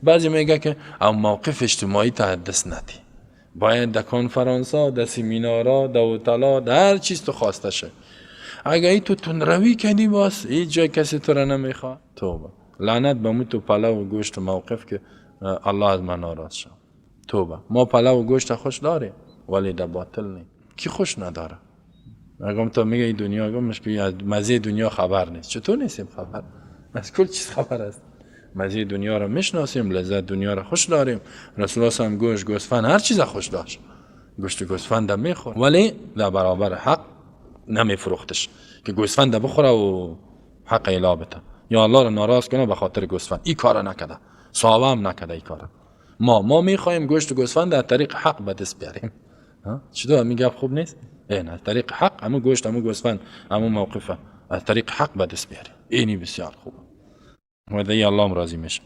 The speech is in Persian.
بعضی میگه که او موقف اجتماعی تا دست ندی، باید در کنفرانس ها، در سمینارها، در هتل‌ها، در هر چیز تو خواسته شه. اگه ای تو تندروی کردی باز هیچ جای کسی تو را نمیخواد. توبه، لعنت به مو تو پلو و گوشت و موقف که الله از من ناراض شد. توبه، ما پلو و گوشت خوش داریم ولی در باطل نی. کی خوش نداره؟ اگم تا میگه این دنیا، اگمش که از مزه دنیا خبر نیست. چطور نیستیم خبر؟ از کل چیز خبر است. مزه دنیا را میشناسیم، لذت دنیا را خوش داریم. رسول الله هم گوشت، گوسفند، هر چیز خوش داشت. گوشت گوسفند میخورد ولی در برابر حق نمیفروختش که گوسفند بخوره و حق اله بده یا الله را ناراض کنه به خاطر گوسفند. این کارا نکرده، صحابه هم نکرده این کارا. ما میخوایم گوشت گوسفند در طریق حق به دست بیاریم. چطور میگه خوب نیست؟ نه، از طریق حق، همون گوشت، همون گوسفند، همون موقفه از طریق حق به دست بیاریم. اینی بسیار خوبه و دی الله راضی میشه.